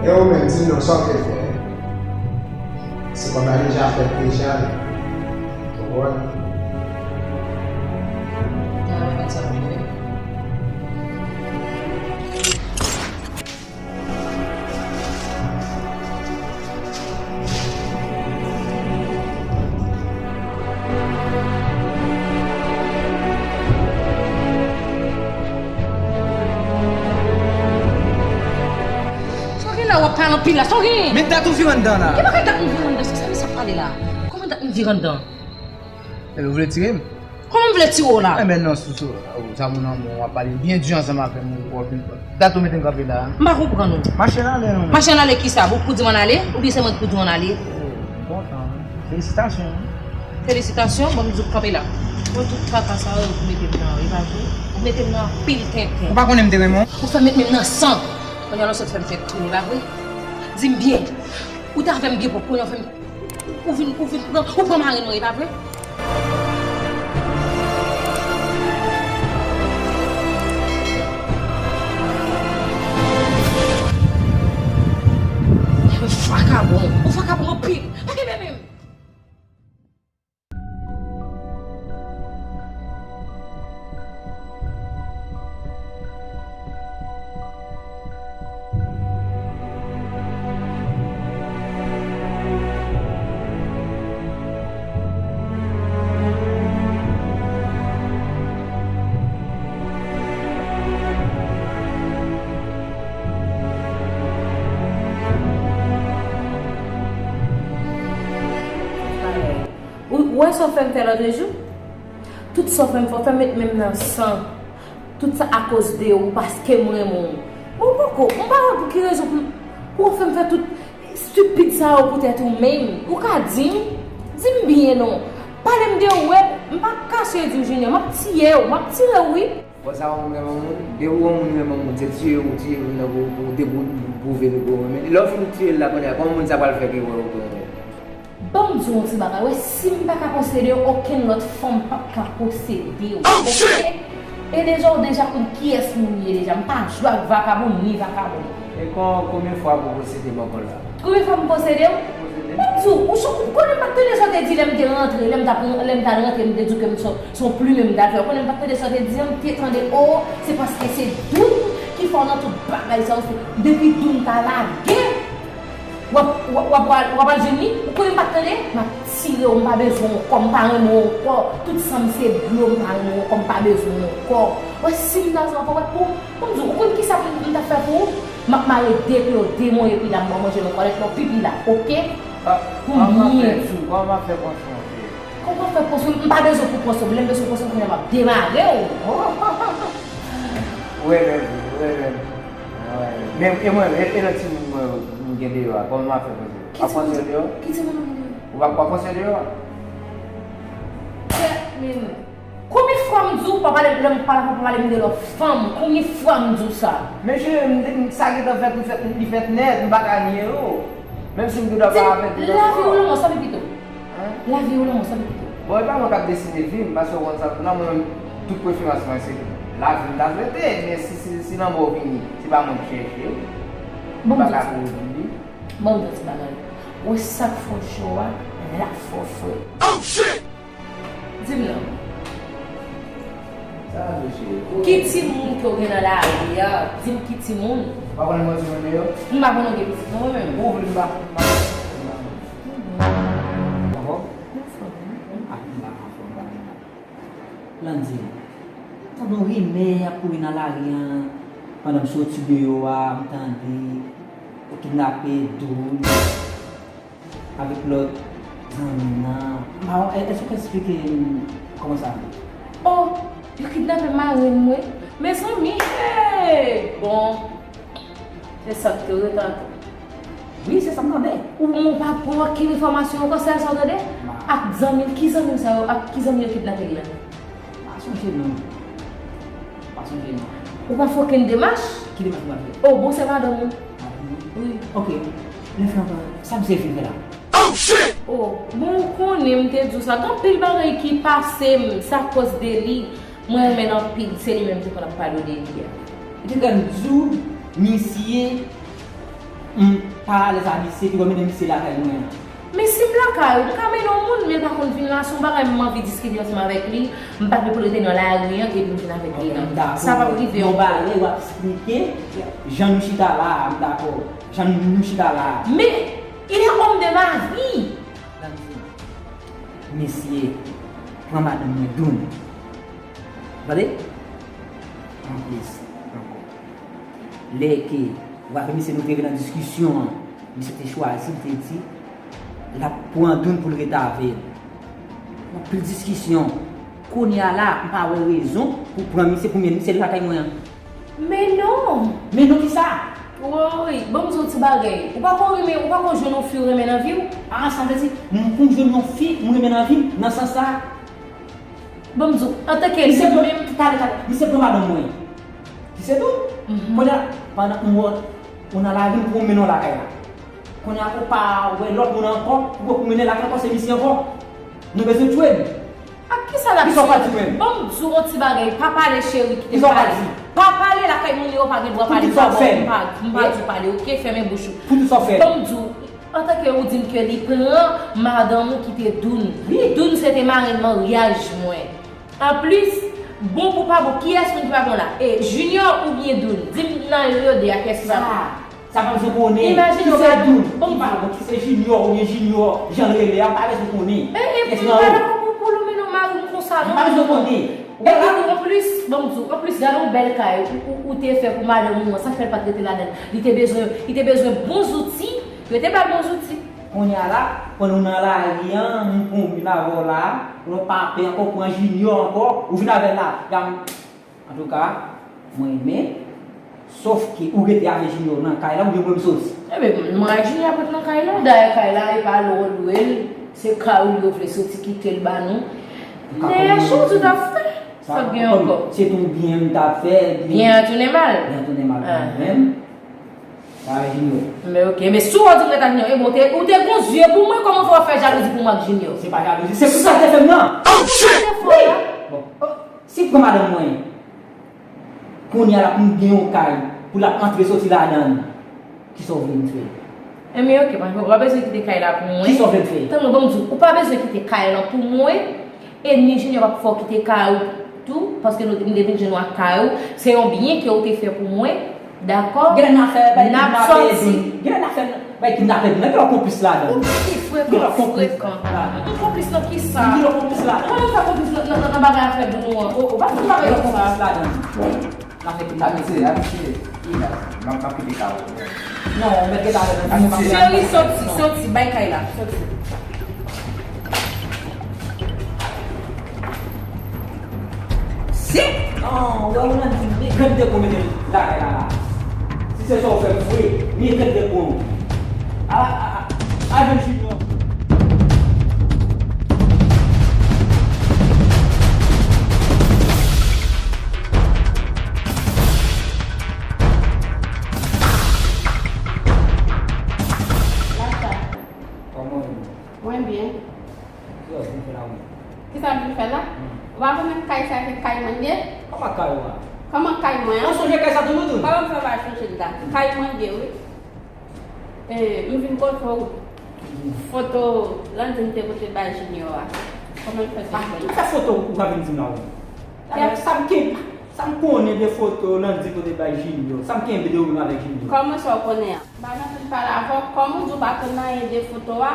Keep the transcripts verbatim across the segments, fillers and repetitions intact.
E ou menm, di m non, sa w te fè? Se kòm a deja fèt deja, non? Ou konprann? Sa w gen la, w ap pale anpil la, sa w genyen? Men dat ou vire anndan la. Ki bagay dat m vire anndan? Se sa misye ap pale la? Kòman dat m vire anndan? Ebyen, ou vle tire m? Kòman m vle tire w la? Ebyen, non, sou, sou, oh, sa moun an bon, w ap pale byen di ansanm avè m, ou, ou, dat ou mete m kanpe la. M pa konprann ou. Mache n ale, non. Mache n ale kisa? Ou k pou di m ann ale? Oubyen se mwen k pou di w ann ale? Oh, m kontan, wi. Felisitasyon, wi. Felisitasyon, bon, m di w kanpe la. Bon, tout traka sa yo, ou mete m nan, e pa vre? Ou mete m nan anpil tenten. Ou pa konnen m te renmen w? Ou fè met menm nan san. Kounye a la, w sot fè m fè tou, e pa vre? Di m byen. Ou t avè m byen pwòp, kounye a w fè m, ou vin, ou vin pran, ou pran marenn mwen, e pa vre? Ou vakabon, ou vakabon anpil. Pa gen menm. Ou, ou wè sa w fè m fè lòtrejou? Tout sa w fè m fè, w fè m met men m nan san. Tout sa akoz de ou, paske m renmen w. Bon, poko, m pa wè pou ki rezon pou, pou w fè m fè tout estipid sa yo poutèt ou menm. Ou ka di m? Di m byen non. Pale m de ou, wè, m p ap kache di w, Junior, m ap tiye w, m ap tire w, wi. Bon, sa yon moun renmen yon moun, depi yon moun renmen yon moun, se tiye ou tiye moun nan pou, pou, pou, pou pwouve li ke w renmen li. Lè w fin tiye l la, kounye a, kòman moun sa pral fè ke wè ou ke w renmen l? Ban m di w yon ti bagay, wè, si m pa ka posede w, okenn lòt fanm p ap ka posede w, oke? E deja, w deja konn kiyès moun m ye deja, m pa jwe ak vakabon ni vakabon. E kon, konbyen fwa pou posede m ankò la? Konbyen fwa m posede w? Posede. Ban m di w, ou cho-, ou konnen m pa t tande sa w te di lè m te rantre, lè m t ap, lè m t al rantre, m te di w ke m se, se yon plimen m t al fè. Ou konnen m pa t tande sa w te di an, m te tande, o, se paske se Doum ki fè w nan tout bagay sa yo, se depi Doum ta lage. W ap, w ap, w ap, w ap al jwenn li? Ou konnen m pa t tande? M ap tire w, m pa bezwen w ankò, m pa renmen w ankò. Tout san m se dlo, m pa renmen w ankò, m pa bezwen w ankò. Wè, si m ta jwenn ankò, wè, pou, pou m di w, ou konn kisa pou m, m ta fè pou ou? M ap mare de pye w, de men w, epi la, m ba w manje nan twalèt la, w pipi la, oke? Pou m byen di w. Kòman m ap fè pran swen w? Kòman w ap fè pran swen m? M pa bezwen pou pran swen m. Lè m bezwen pran swen m, kounye a m ap demare w. Ou renmen m, ou renmen m. Men, e mwen, e, e lòt timoun mwen, m gen deyò a, kòman m ap fè pran swen? Ki timoun? Ki timoun ou gen deyò? Ou pa, pa pran swen deyò a? Kèt, men, konbyen fwa m di w pa pale, lè m pale, pa pale m de lòt fanm? Konbyen fwa m di w sa? Men cheri, m, m, sa gentan fèt, li fèt, li fèt nèt, m pa ka nye yo. Menm si m te dwe pa avèk ou. Lavi ou lanmò, sa pi pito? Lavi ou lanmò, sa pi pito? Bon, e pa mwen k ap deside vi m, paske w konn sa, nan mwen menm, tout preferans mwen, se lavi m ta swete, men si, si, si lanmò vini, se pa mwen ki chèche l. M pa ka kouri li. Ban m di w ti bagay. Ou wè sa k fè w cho a, l ap fè w fre. Oh, shit! Di m non. Sa a, mesye? Ki timoun ke w gen nan lari a? Di m ki timoun. Ou pa konnen m gen timoun deyò? M pa konnen w gen pitit non, mwen menm. Ou vle m pa, m pa, m pa. Anfòm? Anfòm, wi. Ah, m pa anfòm, m pa anfòm. Landy, tande yon rimè ap kouri nan lari an. Pandan m soti deyò a, m tande yo kidnape Doud avèk lòt zanmi nan. M pa wè, èske w ka eksplike m kòman sa ye? Oh, yo kidnape marenn mwen? Mezanmi, hey! Bon, se sa k te ret ankò. Wi, se sa m tande. Ou, ou pa pran okenn enfòmasyon ankò, sèl sa w tande? Ak zanmi l, ki zanmi l sa yo, ak ki zanmi yo kidnape l la? Pa sonje non. Pa sonje non. Ou pa fè okenn demach? Ki demach m pral fè? Oh, bon, se madanm ou. Madanm mwen? Wi. Ok. Lè fè antan, sa misye vin fè la? Oh, shit! Oh, bon, ou konnen m te di w sa. Gen anpil bagay ki pase m, se akoz de li. Mwen renmen l anpil, se li menm ki konn ap pale w de li a. Li te konn di w, misye, M pa alèz a misye, pi w ap mennen misye lakay mwen an. Men si m lakay ou, m ka mennen yon moun, men l pa konn vin la, se yon bagay m anvi diskite ansanm avèk li, m pa vle pou l rete nan lari an, epi m vin avèk li la. Sa p ap rive ankò. Yon bagay w ap esplike, jan nou chita la a, m dakò. Jan nou chita la a. Men, il est homme de ma vie. Mesye, pran madanm mwen Doun. Tande? Anplis, ankò. Lè ke w avè misye nou te rive nan diskisyon an, misye te chwazi, li te di, l ap pran Doun pou l rete avè l. Anpil diskisyon. Kounye a la, m pa wè rezon pou pran misye pou m mennen misye lakay mwen an. Men non! Men non kisa? Woy, ban m di w ti bagay. Ou pako renmen, ou pako jwenn yon fi ou renmen nan vi w? Ah, sa vle di, m pou m jwenn yon fi m renmen nan vi m, nan sans sa? Ban m di w, antanke li menm. Tande, tande, misye pran madanm mwen. Ki se tou? Kounye a, pandan m wè ou nan lari, m pou m mennen w lakay la. Kounye a, ou pa wè lòt moun ankò, ou pou mennen lakay ankò, se misye ankò. Nou bezwen tchwe m. Ak kisa l ap tchwe? Kisa w pral di mwen? Ban m di w yon ti bagay, pa pale cheri, kite m pale. Kisa w pral di? Pa pale lakay moun yo pa gen dwa pale. Pou tout sa w fè m. M pa, m pa di w pale, oke? Fèmen bouch ou. Pou tout sa w fè m. Ban m di w, antanke ou di m ke li pran madanm ou kite Doun. Wi. Doun se te marenn maryaj mwen. Anplis, bon pou pa bon, kiyès moun ki pa bon la? E Junior oubyen Doun? Di m nan yo de a, kiyès ki pa bon? Sa pa bezwen konnen. Imajine w gade, ki se Doun, ki pa bon, ki se Junior oubyen Junior, jan l rele a, m pa bezwen konnen. E, e, m pa dakò pou, pou l mennen yon mari m konsa, non. M pa bezwen konnen. Epi tou, anplis, ban m di w, anplis, gade yon bèl kay ou, ou, ou te fè pou madanm ou an, sa k fè l pa t rete ladan l? Li te bezwen, li te bezwen bon zouti, yo te ba l bon zouti. Kounye a la, pandan w nan lari an, m pran moun avè w la, ou pa pè ankò pran Junior ankò, ou vin avè l la. Antouka, mwen renmen, sòf ke ou rete avè Junior nan kay la, oubyen mwen m soti. Ebyen, mwen ak Junior ap ret nan kay la, dayè kay la, e pa lwe w lwe l, se kay ou li yo vle soti kite l ba nou. Nèg chou di w t ap fè, sa k gen ankò? Se yon byen m t ap fè, byen an tounen mal. Byen an tounen mal pou mwen menm. Sa avè Junior. Men oke, men si w di m ret ak Junior, e bon, te, ou te gon zye pou mwen, kòman fè w ap fè jalouzi pou mwen ak Junior? Se pa jalouzi, se pou sa l te fè m nan. Sa te fè w la? Bon. Si l pran madanm mwen, kounye a la pou m gen yon kay, pou l ap antre soti ladan l, kisa w vle m fè? Enben, oke, pa, ou pa bezwen kite kay la pou mwen. Kisa w vle m fè? Tann mwen, ban m di w, ou pa bezwen kite kay lan pou mwen, e ni Junior p ap fè w kite kay ou tou, paske nou, m te vin jwenn ou ak kay ou, se yon byen ke ou te fè pou mwen, dakò? Genlè n ap fè bay kidnapè tou. Genlè n ap fè bay kidnapè tou. Nan gen lòt konplis ladan. Ou ki frekan, frekan. Ou konplis nan kisa? Gen lòt konplis ladan. Kòman w fè konplis nan, nan, nan, nan bagay afè Doun ou an? Ou, ou pa fè bagay konplis ladan. N ap fè kidnapè. Abitye, abitye. M ap, m ap kite kay ou. Non, ou mèt rete avè l. Cheri, soti, soti, bay kay la, soti. Si! Non, wè ou nan di m, men grenn de pou mete lakay la la. Si se sa w fè m vre, men grenn de pou. A, a, a, a jwenn Junior. Kòman w ye? Mwen byen. Kisa w vin fè la menm? Kisa m vin fè la? Hmm. Ou pa konnen kay sa se kay mwen ye? Kòman kay ou a? Kòman kay mwen an? Ou sonje kay sa tou, Doudou? Kòman m fè pa sonje l la? Kay mwen ye, wi. E, m vin pote w foto Landine te pote bay Junior a. Kòman l fè te fè l? Ki fè foto ou ka vin di m la, wi? Sa m kenbe, sa m konnen de foto Landine pote bay Junior? Sa m kenbe de ou menm avèk Junior? Kòman sa w konnen an? M pa nan fin pale avè w. Kòm ou di w pa konn anyen de foto a,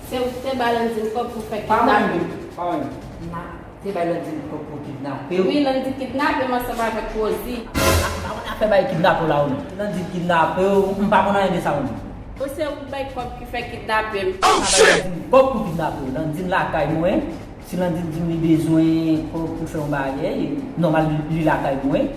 se ou ki te bay Landine kòb pou fè kidnape. Pa mwen menm, pa mwen menm. Te bay Landine kòb pou kidnape w? Wi, Landine kidnape m ansanm avèk Rosie. M pa konn afè bay kidnape w la, ou menm. Landine kidnape w, m pa konn anyen de sa, ou menm. Ou se ou ki bay kòb ki fè kidnape m. M pa bay Landine kòb pou kidnape w. Landine lakay mwen. Si Landine di m li bezwen kòb pou fè yon bagay, nòmal li, li lakay mwen.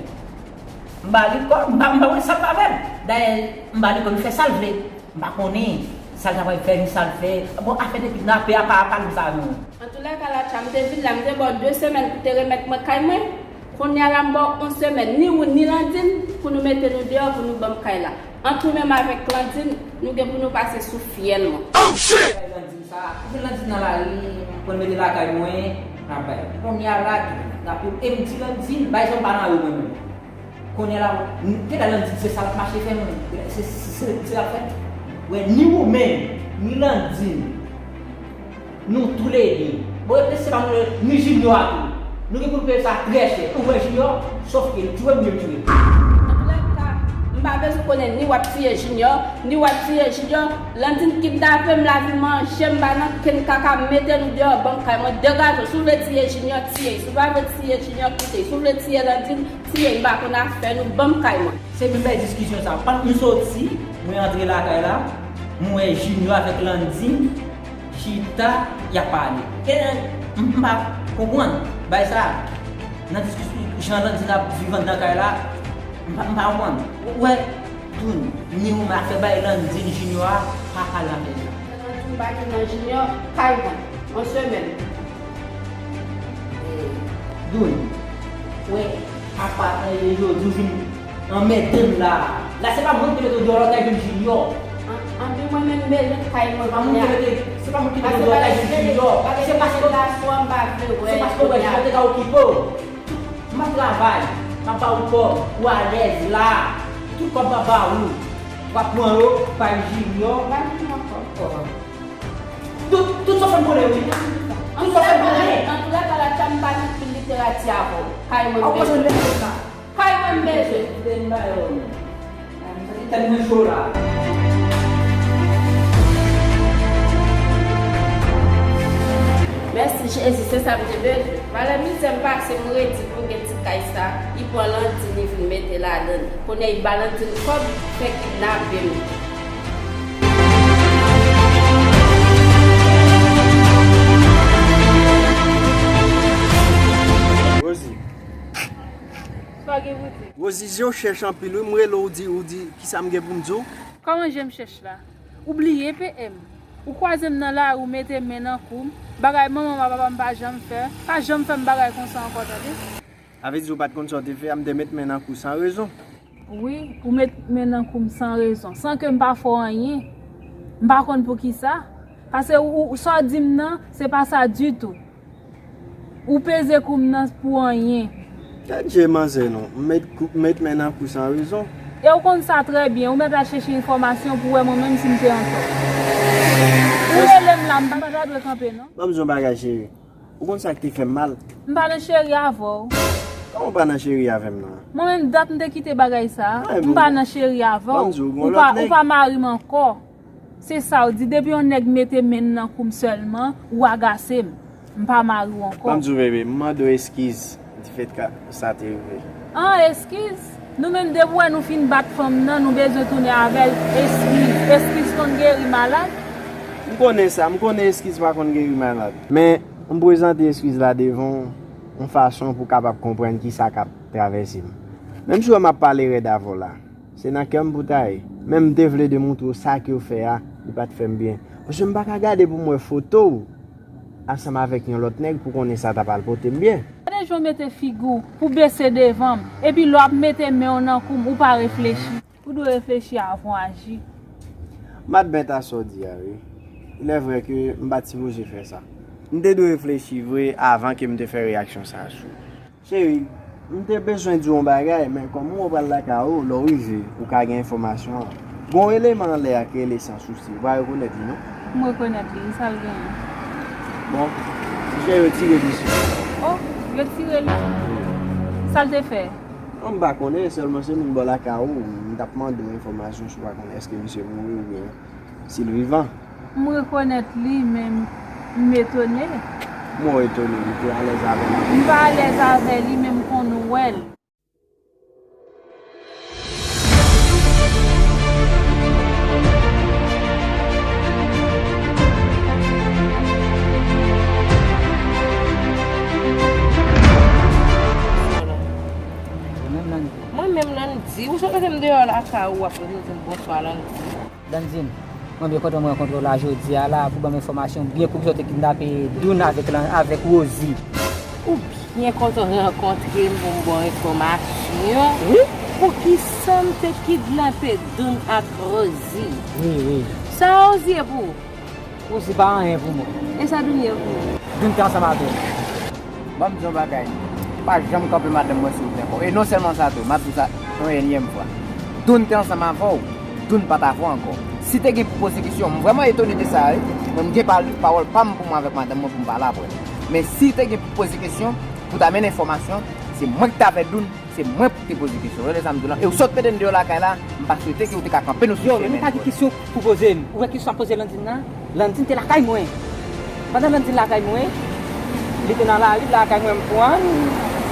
M ba li kòb, m pa, m pa konn sa l fè avè l. Dayè, m ba li kòb, li fè sa l vle. M pa konnen sa l ta pral fè, ni sa l fè. Bon, afè de kidnape a pa, pa nou sa non. Antoulèka, Latcha, m te vin la, m te ba w de semèn pou te remèt mwen kay mwen. Kounye a la, m ba w yon semèn, ni ou, ni Landine, pou nou mete nou deyò, pou nou ban m kay la. Ant ou menm avèk Landine, nou gen pou nou pase sou fyèl mwen. Landine sa, pou Landine nan lari, pou l mete lakay mwen, n ap bay. Kounye a la, kidnape, e m di Landine, bay zòn pa nan yo mwen menm. Kounye a la, m te la Landine, se sa l ap mache fè mwen. Se, se, se, se l ap fè. Wè, ni ou menm, ni Landine, nou toulede. Bon, e se pa nou, ni Junior a tou. Nou gen pou n peye sa trè chè. Ou wè Junior, sòf ke l tchwe m, yo tchwe. Antoulèka, m pa bezwen konnen ni w ap tiye Junior, ni w ap tiye Junior. Landine kidnape m, lavi manje m, m pa nan kenn kaka, mete nou deyò, ban m kay mwen, degaje w. Si w vle tiye Junior, tiye. Si w pa vle tiye Junior, kite. Si w vle tiye Landine, tiye. M pa konn afè nou, ban m kay mwen. Se menm bay diskisyon sa. Pandan m soti, mwen antre lakay la, m wè Junior avèk Landine chita, y ap pale. E m, m pa konprann bay sa. Nan diskisyon, jan Landine ap viv anndan kay la, m pa, m pa konprann. Ou wè, Doun, ni ou m afè bay Landine Junior a, pa pale afè sa. Landine pa gen nan Junior, kay mwen, yon semèn. Doun, wè, apa, e, jodi w vin anmède m la. La, se pa mwen ki te mete w deyò la, w t al jwenn Junior. An, anpi mwen menm m bezwen kay mwen kounye a. Se pa mwen ki te mete w deyò la, w t al jwenn Junior. Se paske, se paske w wè Junior te ka okipe w. M ap travay, m ap ba ou kòb, ou alèz la. Tout kòb m ap ba ou, w ap pran yo bay Junior. Ba m Junior kòb. Tout, tout sa w fè m konnen wi. Tout sa w fè m konnen. Antoulèka, la, m pa nan pil literati avè w. Kay mwen m bezwen. Kay mwen m bezwen. Tèt mwen cho la. Mèsi Jezi, se sa m te bezwen. Malè mizè m pase, m redi pou m gen ti kay sa, li pran Landine, li vin mete ladann. Kounye a, li ba Landine kòb, fè kidnape m. Rosie. Sa w gen pou di? Rosie, je w chèch anpil wi, m rele w, ou di, ou di, kisa m gen pou m di w? Kòman je m chèch la? Ou bliye P M. Ou kwaze m nan lari, ou mete men nan kou m. Bagay manman m ak papa m pa janm fè. Pa janm fè m bagay konsa ankò, tande? Sa vle di ou pa t konn sa w te fè a, m te met men nan kou w san rezon. Wi, ou met men nan kou m san rezon, san ke m pa fè w anyen. M pa konn poukisa. Paske ou, ou, sa w di m nan, se pa sa ditou. Ou peze kou m nan pou anyen. Gad je manzè non, m met kou, m met men nan kou san rezon. E ou konn sa trè byen, ou mèt al chèche enfòmasyon pou wè mwen menm si m te antò. Ou rele m la, m pa ta dwe kanpe non. Ban m di yon bagay cheri. Ou konn sa k te fè m mal? M pa nan cheri avè w. Kòman w pa nan cheri avè m nan? Mwen menm dat m te kite bagay sa a, m pa nan cheri avè w. Ou pa, ou pa mari m ankò. Se sa w di, depi yon nèg mete men l nan kou m sèlman, ou agase m. M pa mari w ankò. Ban m di w bebe, m mande w eskiz difèt ke sa te rive. An, eskiz? Nou menm depi w wè nou fin bat fanm nan, nou bezwen tounen avè l eskiz. Eskiz konn geri malad? M konnen sa, m konnen eskiz pa konn geri malad. Men, m prezante eskiz la devan w yon fason pou w kapab konprann kisa k ap travèse m. Menm si w wè m ap pale rèd avè w la, se nan kè m pou w ta ye. Men m te vle demontre w sa ke w fè a, li pa t fè m byen. Paske m pa ka gade pou m wè foto w ansanm avèk yon lòt nèg pou konnen sa ta pral pote m byen. Gade jan w mete figi w pou w bese devan m, epi lè w ap mete men w nan kou m, ou pa reflechi. Ou dwe reflechi avan w aji. M pa t bèt a sa w di a, wi. Il est vrai que m pa t sipoze fè sa. M te dwe reflechi vre avan ke m te fè reyaksyon sa a sou ou. Cheri, m te bezwen di w yon bagay, men kòm ou pral lakay ou, lè w rive, ou ka gen enfòmasyon an. Gon eleman anlè a ki rele Sans Souci, ou pa rekonèt li, non? M rekonèt li, sa l genyen? Bon, misye retire misye. Oh, retire li? Sa l te fè? Non, m pa konnen, sèlman se moun bò lakay ou, m t ap mande w enfòmasyon si w pa konnen èske misye mouri oubyen si l vivan. M rekonèt li, men m, m etone. Kòman w etone? Ou te alèz avè l? M pa alèz avè li, men m konn wè l. Mwen menm, Landy. Mwen menm, Landy. Ou sot mete m deyò lakay ou, w ap rele m di m bonswa, Landy. Landine, mwen byen kontan mwen rankontre w la jodi a la pou ban m enfòmasyon byen kou kisa w te kidnape Doun avèk lan-, avèk Rosie. Ou byen kontan rankontre m pou m ba w enfòmasyon. Wi. Poukisa m te kidnape Doun ak Rosie? Wi, wi. Sa Rosie ye pou ou? Rosie pa anyen pou mwen. E sa Doun ye pou ou? Doun te ansanm avè m. Ban m di w yon bagay. Pa janm kanpe madanm mwen sou wout ankò. E non sèlman sa tou, m ap di w sa yon ènyèm fwa. Doun te ansanm avè w, Doun pa t avè w ankò. Si te gen pou poze kesyon, m vrèman etone de sa, wi. Mwen, m gen pa-, pawòl pa m pou mwen avèk madanm mwen pou m pale apre. Men si te gen pou poze kesyon, pou ta mennen enfòmasyon, se mwen ki t avè Doun, se mwen pou te poze kesyon. Ou tande sa m di w la? E ou sot mete m deyò lakay la, m pa swete ke ou te ka kanpe nou sou chemen. Yo, men nou pa gen kesyon pou poze m. Ou wè kesyon ap poze Landine la? Landine te lakay mwen. Pandan Landine lakay mwen, li te nan lari, lakay mwen, m pran,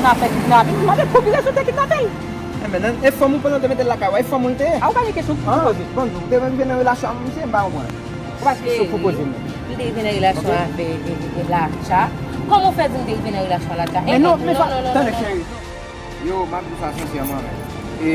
n ap fè kidnapin. M mande pou ki rezon te kidnape l. Enben, e fanm ou pandan te mete l lakay ou, e fanm ou l te ye? A, ou pa gen kesyon pou poze. Bonjou, ou te menm gen nan relasyon ak misye, m pa konprann. Ou pa gen kesyon pou poze m. M te rive nan relasyon avè, e, e, e, Latcha. Kòman w fè di m te rive nan relasyon Latcha? Men non, men non, non, non, tande, cheri. Yo, m ap di w sa sensèman, men. E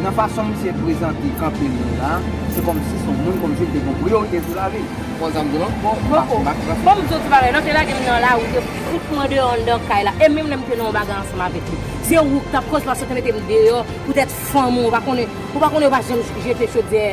nan fason misye prezante kanpe l la, se kòmsi se yon moun, kòmsi l te gen priyorite sou lavi l. Konn sa m di w non? Bon, bon, bon, m di w ti bagay, lè w te lage m nan lari, ou te fout mwen deyò anndan kay la. E menm lè m te nan yon bagay ansanm avèk li, se ou k t ap koz paske w te mete m deyò poutèt fanm ou. Ou pa konnen, ou pa konnen yo pa janm jete chodyè,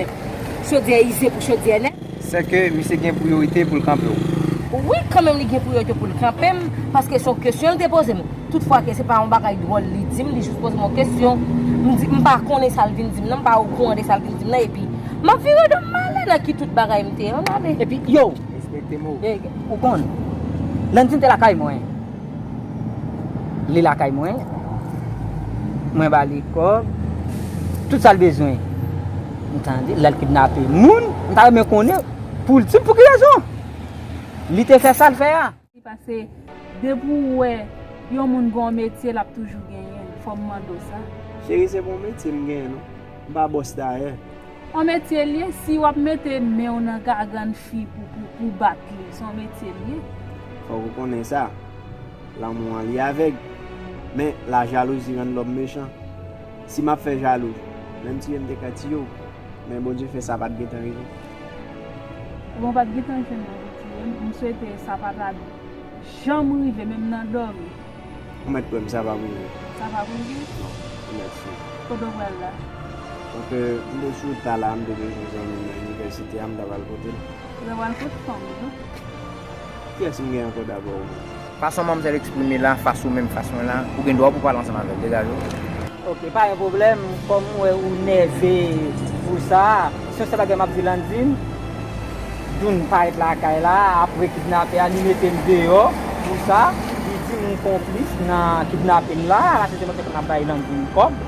chodyè ize pou chodyè nèf. Sèke misye gen priyorite pou l kanpe w. Wi, kanmenm li gen priyorite pou l kanpe m, paske se yon kesyon l te poze m. Toutfwa ke se pa yon bagay dwòl li di m, li jis poze m yon kesyon. M di, m pa konnen sa l vin di m nan, m pa okouran de sa l vin di m nan, epi m ap vire do m m ale nan ki tout bagay m te ye, ann ale. Epi, yo, respekte mo. E, ou konn, Landine te lakay mwen. Li lakay mwen. Mwen ba li kòb. Tout sa l bezwen. M tande, l al kidnape moun. M ta renmen konnen pou l di m pou ki rezon li te fè sa l fè a. Li pase, depi w wè yon moun gen yon metye, l ap toujou genyen l. Fò m mande w sa. Cheri, se pa yon metye m genyen, non. M pa bòs dayè. On metye l ye, si w ap mete men w nan gagann fi pou, pou, pou bat li, se on metye l ye. Fòk ou konnen sa, lanmou an li avèg. Men, lajalouzi rann lòm mechan. Si m ap fè jalou, menm tiye m te ka tiye w. Men Bondye fè sa pa t gentan rive. Bon, pa t gentan rive non, pou tiye m. M swete sa pa ta janm rive, menm nan dòmi. Ou mèt kwè m, sa p ap rive. Sa p ap rive? Non, ou mèt si. Kote w pral la? Paske m te sou wout la, la, m te bezwen zanmi m nan inivèsite a, m ta pral kote l. Ou ta pral kote fanm ou, non? Kiyès m gen ankò dabò ou menm? Fason manmzèl eksprime la, fas ou menm, fas mwen la, ou gen dwa pou pale ansanm avè l, degaje w. Ok, pa gen pwoblèm, kòm m wè ou nève pou sa, se yon sèl bagay m ap di Landine, Doun parèt lakay la, apre kidnapè a, li mete m deyò pou sa, li di m m konplis nan kidnapin la, la se te mwen ki konn ap bay Landine kòb.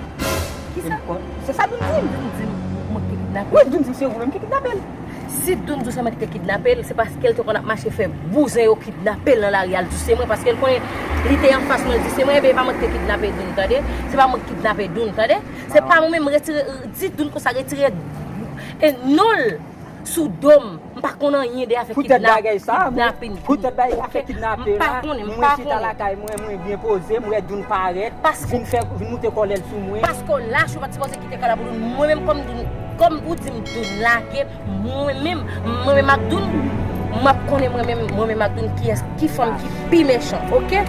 Kisa? Se sa Doun di m. Doun di m mwen ki te kidnape l? Wi, Doun di m se ou menm ki kidnape l. Si Doun di w se mwen ki te kidnape l, se paske l te konn ap mache fè bouzen yo kidnape l nan lari a, l di se mwen, paske l konnen li te anfas mwen, l di se mwen, ebyen e pa mwen ki te kidnape Doun, tande? Se pa mwen ki kidnape Doun, tande? Se pa mwen menm, retire, di Doun konsa, retire e non l sou do m. M pa konn anyen de afè kidnapin. Poutèt bagay sa, poutèt bagay afè kidnape la, mwen chita lakay mwen, mwen byen poze, mwen wè Doun parèt, vin fè, vin moute kòlè l sou mwen. Paske w lach, ou pa t sipoze kite kay la pou Doun. Mwen menm kòm Doun, kòm ou di m Doun lage, mwen menm, mwen menm ak Doun, m ap konnen mwen menm, mwen menm ak Doun kiyès, ki fanm ki pi mechan, oke?